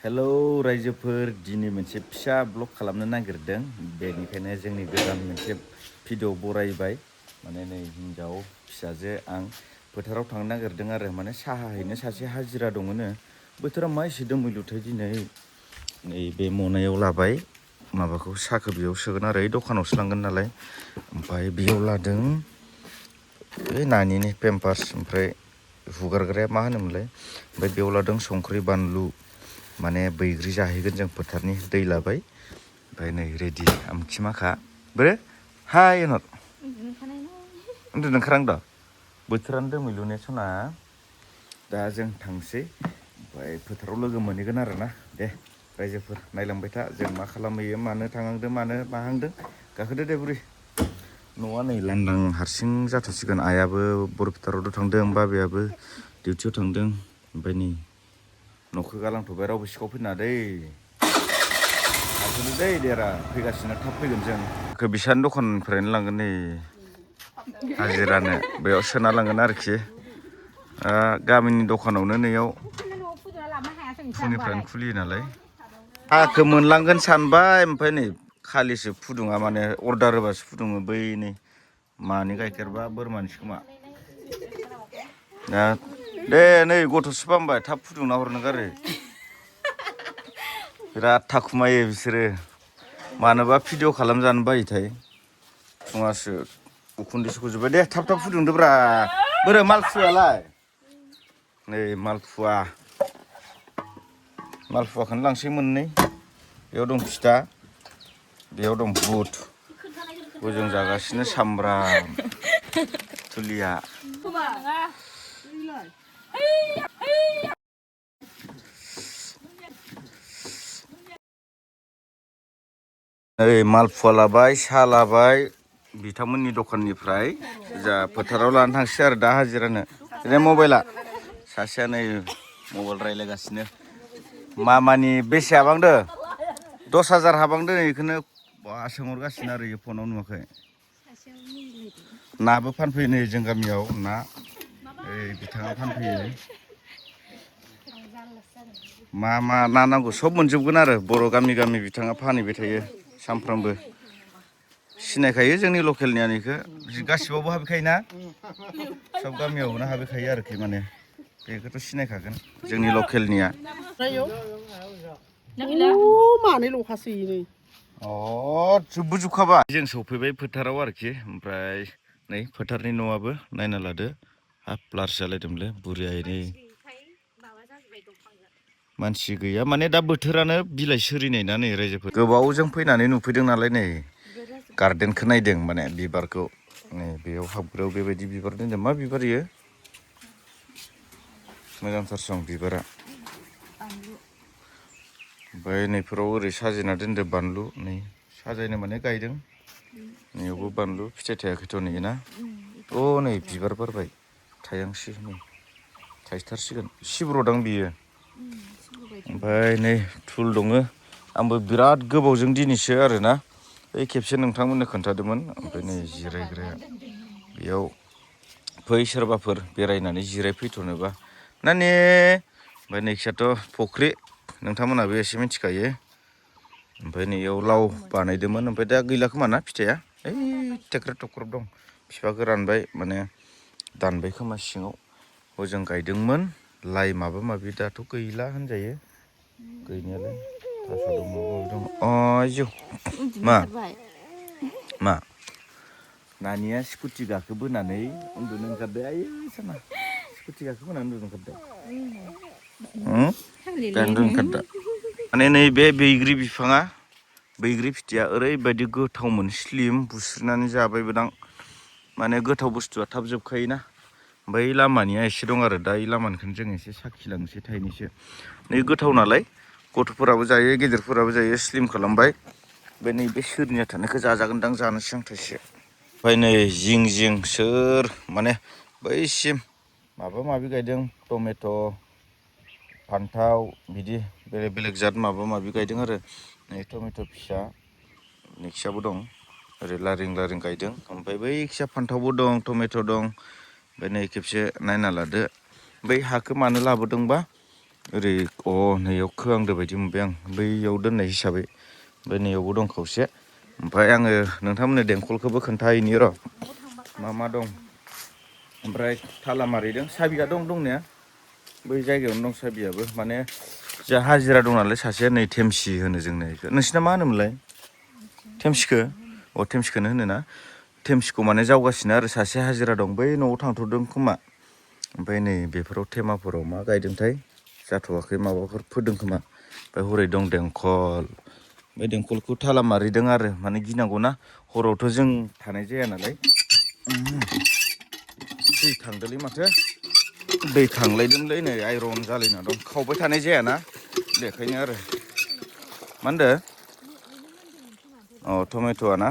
hello रायजोफोर दिनै मोनसे फिसा ब्लग खालामनो नागिरदों बेनिखायनो जोंनि गोदान मोनसे भिडिअ बरायबाय माने नै हिनजाव फिसाजो आं फोथाराव थांनो नागिरदों आरो माने साहा हैनो सासे हाजिरा दङनो बोथोरा मा एसे दोमैलुथाय दिनै नै बे मनायाव लाबाय माबाखौ साहाखौ बेयाव सोगोन आरो ओइ दखानावसो लांगोन नालाय ओमफ्राय बेयाव लादों बे नानिनि पेम्पार्स ओमफ्राय हुगारग्राया मा होनोमोनलाय ओमफ्राय बेयाव लादों संख्रि बानलु माने बैग्रि जाहैगोन जों फोथारनि दै लाबाय ओमफ्राय नै रेडि आमथि माखा बोरो हाय एनर उन्दुनो ओंखारहांदों बोथोरानो दोमैलुने सना दा जों थांसै ओमफ्राय फोथाराव लोगो मोनहैगोन आरोना दे रायजोफोर नायलांबाय था जों मा खालामहैयो मानो थांहांदों मानो माहांदों गाखोदो दे बुरि न'आ नै लांदां हारसिं जाथ'सिगोन आइयाबो बरपेटारावथ' थांदों बाबायाबो डिउटियाव थांदों ओमफ्राय नै न'खौ गालांथ'बाय रावबो सिखाव फैनो नाङा दै हाबफैदो दै देरा फैगासिनो थाब फैगोन जों बिसानि दखाननिफ्रायनो लांगोन नै हाजिरानो बेयाव सोना लांगोन आरोखि गामिनि दखानावनो नैयाव फुंनिफ्रायनो खुलियो नालाय साहाखौ मोनलांगोन सानबाय ओमफ्राय नै खालिसो फुदुङा माने अर्डार होबासो फुदुङो बै नै मानि गाइखेर बा बोरमानिसो खोमा दा दे नै गथ'सो फामबाय थाब फुदुंना हरनो गारो बिराद थाखुमायो बिसोरो मानोबा भिडिअ खालामजानो बायोथाय फुङासो उखुन्दै सुखुजोब्बाय दे थाब थाब फुदुंदोब्रा बोरो मालफुवालाय नै मालफुवाखौनो लांसै मोननै बेयाव दं फिथा बेयाव दं बुट बोजों जागासिनो सामब्राम थुलिया ओइ मालफुवा लाबाय साहा लाबाय बिथांमोननि दखाननिफ्राय जा फोथाराव लानो थांसै आरो दा हाजिरानो बिदिनो मबाइला सासेया नै मबाइल रायज्लायगासिनो मामानि बेसे हाबांदो 10,000 हाबांदो बेखौनो सोंहरगासिनो आरो इयो फनाव नुवाखै नाबो फानफैयो नै जों गामियाव ना ओइ बिथाङा फानफैयो मा मा ना नांगौ सब मोनजोबगोन आरो बर' गामि गामि बिथाङा फानहैबाय थायो सानफ्रामबो सिनायखायो जोंनि लकेलनियानिखौ गासिबावबो हाबैखायोना सब गामियावनो हाबैखायो आरोखि माने बेखौथ' सिनायखागोन जोंनि लकेलनिया मानैल'खासै नै जोबखाबाय जों सफैबाय फोथाराव आरोखि ओमफ्राय नै फोथारनि न'आबो नायना लादो हाब ब्लार जालायदोंमोनलै बुरियायै मानसि गैया माने दा बोथोरानो बिलाइ सोरिनाय ना नै रायजोफोर गोबावजों फैनानै नुफैदों नालाय नै गार्देनखौ नायदों माने बिबारखौ नै बेयाव हाबग्रायाव बेबायदि बिबार दोनदों मा बिबार इयो मोजांथार सं बिबारा ओमफ्राय नैफोराव ओरै साजायना दोनदों बानलु नै साजायनो माने गायदों नैयावबो बानलु फिथाइ थायाखैथ' नैना नै बिबार बारबाय थायांसै नै थाइथारसिगोन सिब्र'दां बियो ओमफ्राय नै थुल दङ आंबो बिराद गोबावजों दिनैसो आरोना ओइ खेबसे नोंथांमोननो खोन्थादोंमोन ओमफ्राय नै जिरायग्राया बेयाव फै सोरबाफोर बेरायनानै जिरायफैथ'नोबा नानि ओमफ्राय नैखियाथ' फुख्रि नोंथांमोनहाबो एसे मिथिखायो ओमफ्राय नैयाव लाव बानायदोंमोन ओमफ्राय दा गैला खोमा ना फिथाइया ओइ थेख्रेब थख्रेब दं बिफांखौ रानबाय माने दानबाय खोमा सिङाव हजों गायदोंमोन लाइ माबा माबि दाथ' गैला होनजायो गैनायालाय थास' दं माबा माबि दं आयौ मा नानिया स्कुटि गाखोबोनानै उन्दुनो ओंखारदों आयै साना स्कुटि गाखोबोनानै उन्दुनो ओंखारदों उन्दुनो ओंखारदों माने नैबे बैग्रि बिफाङा बैग्रि फिथाइया ओरैबायदि गोथावमोन स्लिम बुस्रिनानै जाबायबोदां माने गोथाव बुस्थुआ थाब जोबखायोना बै लामानिया एसे दं आरो दा इ लामानिखौनो जों एसे साखिलांनोसै थाइनैसो नै गोथाव नालाय गथ'फोराबो जायो गेदेरफोराबो जायो स्लिम खालामबाय ओमफ्राय नैबे सोरनिया थानायखौ जाजागोनदां जानोसै आं थाइसे ओमफ्राय नै जिं जिं सोर माने बैसिम माबा माबि गायदों टमेट' फान्थाव बिदि बेलेग बेलेग जात माबा माबि गायदों आरो नै टमेट' फिसा नैखियाबो दं ओरै लारिं लारिं गायदों ओमफ्राय बै खिया फान्थावबो दं टमेट' दं ओमफ्राय नै खेबसे नायना लादो बै हाखौ मानो लाबोदोंबा ओरै नैयाव खोआंदो बायदि मोनबाय आं बैयाव दोननाय हिसाबै ओमफ्राय नैयावबो दं खावसे ओमफ्राय आङो नोंथांमोननो देंखलखौबो खोन्थाहैनि र' मा दं ओमफ्राय थाला मारिदों साबिया दं दंनाया बै जायगायावनो दं साबियाबो माने जा हाजिरा दं नालाय सासेया नै थेमसि होनो जोंनो बेखौ नोंसिना मा होनोमोनलाय थेमसिखौनो होनोना थेमसिखौ माने जावगासिनो आरो सासे हाजिरा दं बै न'आव थांथ'दों खोमा ओमफ्राय नै बेफोराव थेमाफोराव मा गायदोंथाय जाथ'वाखै माबाफोर फोदों खोमा ओमफ्राय हरै दं देंखल बे देंखलखौ थाला मारिदों आरो माने गिनांगौना हरावथ' जों थानाय जाया नालाय दै थांदोलै माथो दै थांलायदोंलै नै आइरन जालायना दं खावबाय थानाय जायाना बेखायनो आरो मा होनदो टमेट'आ ना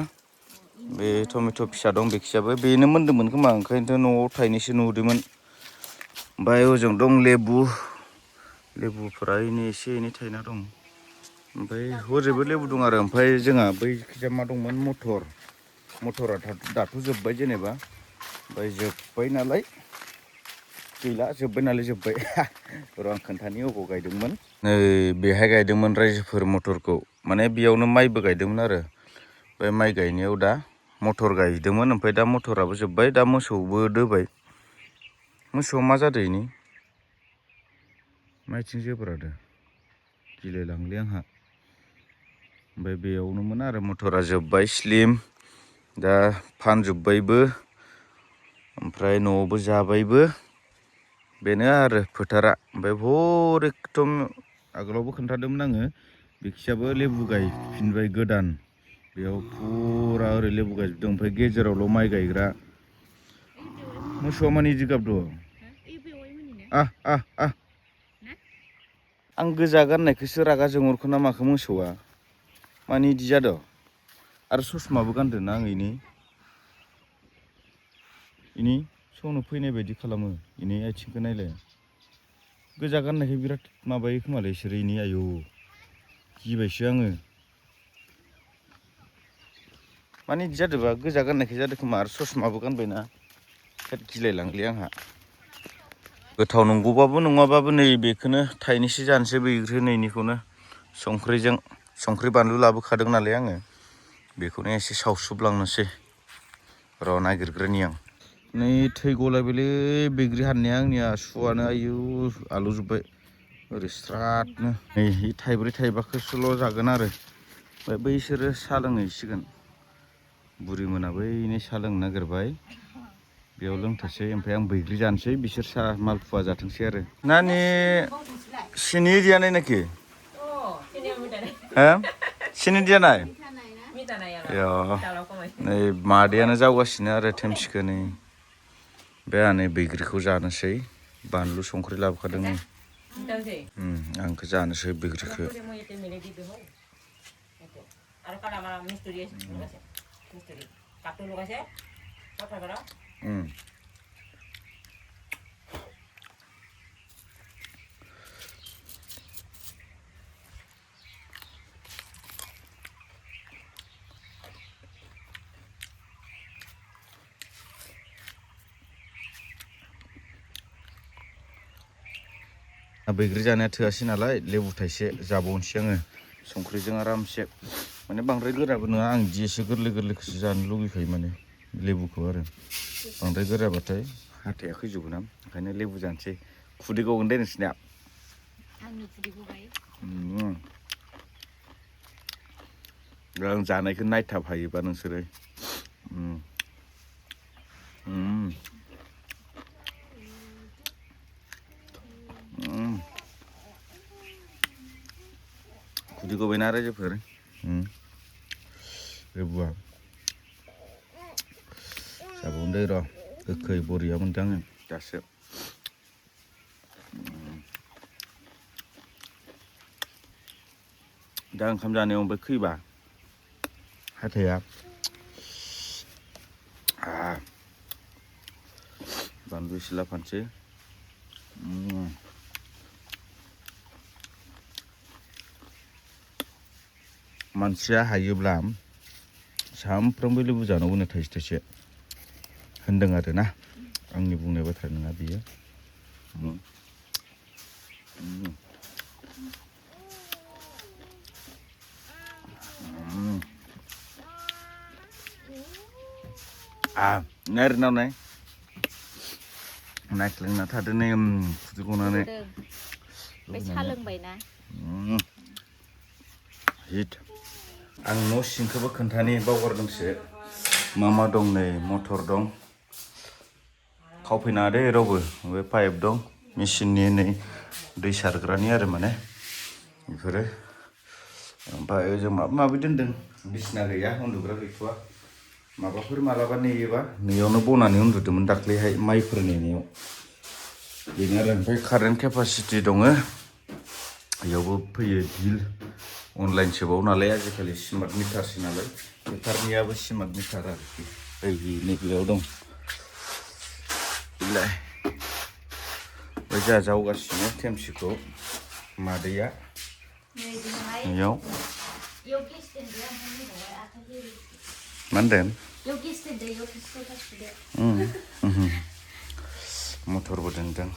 बे टमेट' फिसा दं बेखियाबो बेनो मोन्दोंमोन खोमा ओंखायनोथ' न'आव थाइनैसो नुदोंमोन ओमफ्राय ओजों दं लेबुफोरा एसे एनै थायना दं ओमफ्राय हरैबो लेबु दं आरो ओमफ्राय जोंहा बैखिजा मा दंमोन मटरा दाथ' जोब्बाय जेनेबा ओमफ्राय जोब्बाय नालाय गैला जोब्बाय र' आं खोन्थानि अबाव गायदोंमोन नै बेहाय गायदोंमोन रायजोफोर मटरखौ माने बेयावनो माइबो गायदोंमोन आरो बे माइ गायनायाव दा मटर गायदोंमोन ओमफ्राय दा मटराबो जोब्बाय दा मोसौबो दोबाय मोसौआ मा जादों इनि माइथिं जोब्रादो गिलायलाङोलै आंहा ओमफ्राय बेयावनोमोन आरो मटरा जोब्बाय स्लिम दा फानजोब्बायबो ओमफ्राय न'आवबो जाबायबो बेनो आरो फोथारा ओमफ्राय भर एकदम आगोलावबो खोन्थादोंमोन आङो बेखियाबो लेबु गायफिनबाय गोदान बेयाव फुरा ओरै लेबु गायजोबदों ओमफ्राय गेजेरावल' माइ गायग्रा मोसौआ माने इदि गाबदों आं गोजा गाननायखौसो रागा जोंहरखो ना माखो मोसौआ माने इदि जादों आरो ससमाबो गानदों ना आं इनि सौनो फैनाय बायदि खालामो इनि आथिंखौ नायलाय गोजा गाननायखाय बिराद माबायो खोमालै इसोरो इनि आयौ गिबायसो आङो माने इदि जादोंबा गोजा गाननायखाय जादों खोमा आरो ससमाबो गानबायना गिलायलाङोलै आंहा गोथाव नंगौबाबो नङाबाबो नै बेखौनो थाइनैसो जानोसै बैग्रि नैनिखौनो संख्रि बानलु लाबोखादों नालाय आङो बेखौनो एसे सावसुबलांनोसै र' नागिरग्रोनि आं नै थै गलायबायलै बैग्रि हाननाया आंनिया सुवानो आयु आलौजोब्बाय ओरै स्रादनो नै थाइब्रै थाइबाखौसोल' जागोन आरो ओमफ्राय बैसोरो साहा लोंहैसिगोन बुरि मोनाबो इनै साहा लोंनो नागिरबाय बेयाव लोंथोंसै ओमफ्राय आं बैग्रि जानोसै बिसोर साहा मालफुवा जाथोंसै आरो नानि सिनि दिया नहीं नाखि सिनि दिया नाय नै मादैयानो जावगासिनो आरो थेमसिखौ नै बे आं नै बैग्रिखौ जानोसै बानलु संख्रि लाबोखादों आंखौ जानोसै बैग्रिखौ बैग्रि जानाया थोआसै नालाय लेबु थाइसे जाबावनोसै आङो संख्रिजों आरामसे माने बांद्राय गोराबो नङा आं जि एसे गोरलै गोरलैखौसो जानो लुगैखायो माने लेबुखौ आरो बांद्राय गोराबाथाय हाथाया खैजोबो ना ओंखायनो लेबु जानोसै खुदै गगोन दे नोंसिनिया आं जानायखौ नायथाबहायोबा नोंसोरो खुदै गबायना रायजोफोर लेबुआ जाबावनो दे र' गोखै बरिया मोनदों आङो दासो दा ओंखाम जानायाव ओमफ्राय खैबा हाथाया बानलु एसे लाफानोसै मानसिया हायोब्ला सामफ्रोमबो लेबु जानांगौनो थाइसे थाइसे होनदों आरो ना आंनि बुंनाय बाथ्रा नङा बियो नायनाव नाय नायख्लेंना थादो नै खुदै गनानै बे सा लोंबायना हिट आं न' सिंखौबो खोन्थानि बावगारदोंसो मा दं नै मटर दं खावफैनाङा दे रावबो बे पाइप दं मेचिननि नै दै सारग्रानि आरो माने बेफोरो ओमफ्राय जों माबा माबि दोनदों बिसिना गैया उन्दुग्रा गैथ'वा माबाफोर मालाबा नेयोबा नैयावनो बनानै उन्दुदोंमोन दाख्लैहाय माइफोर नेनायाव बेनो आरो ओमफ्राय कारेन्ट केपासिटि दङ बेयावबो फैयो बिल अनलाइन सोबाव नालाय आजिखालि स्मार्ट मिटारसो नालाय मिटारनियाबो स्मार्ट मिटार आरोखि नैबेयाव दं बिलाय ओमफ्राय जोंहा जावगासिनो थेमसिखौ मादैया बेयाव मा होनदों मटरबो दोनदों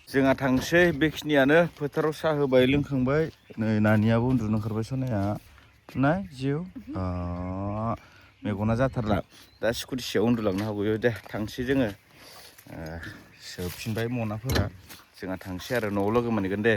जोंहा थांसै बेखिनियानो फोथाराव साहा होबाय लोंखांबाय नै नानियाबो उन्दुनो ओंखारबाय सनाया नाय जिउ मेगना जाथारला दा स्कुटिसेयाव उन्दुलांनो हागौ दे थांसै जोङो सोफिनबाय मनाफोरा जोंहा थांसै आरो न'आव लोगो मोनहैगोन दे